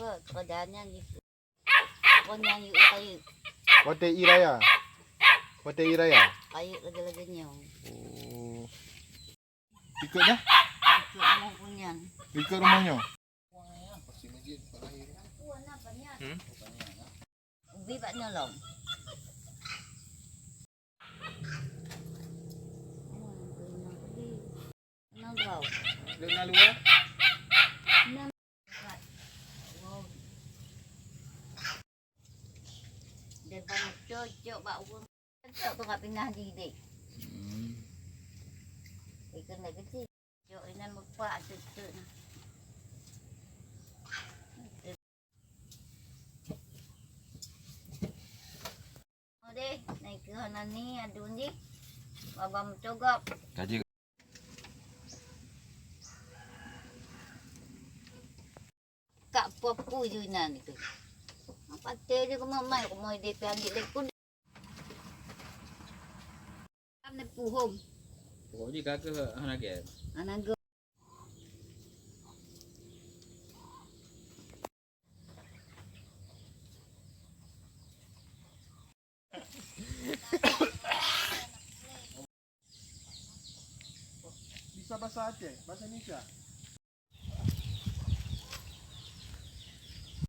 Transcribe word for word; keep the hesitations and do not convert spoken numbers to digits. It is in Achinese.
Pekerjaan nyan gitu. Pokoknya yuk, kayu. Watèe ie raya. Watèe ie raya. Kayu lagi-lagi nyoe. Oh. Ikut dah? Ikut rumah punyan. Ikut rumah nyoe. Hmm? Ubi bak nyolong. Nang bau. Lôn lalu, eh? Nang. Wow. Dia banyak cocok bak urang. Cocok tu kat pinah di dek. Hmm. Ikan dah kecil. Cok inan mepak cocok nah. Oh deh, naik ke hana ni adun deh. Baba mencogok. Kaji. Kak pupu ju inan itu. Apa teh je kemamai kemoi deh pian di lekun. Kan puhom. Pokok ji ka keuh hana gèt. Hana gèt. Bisa bahasa Aceh, bahasa Indonesia.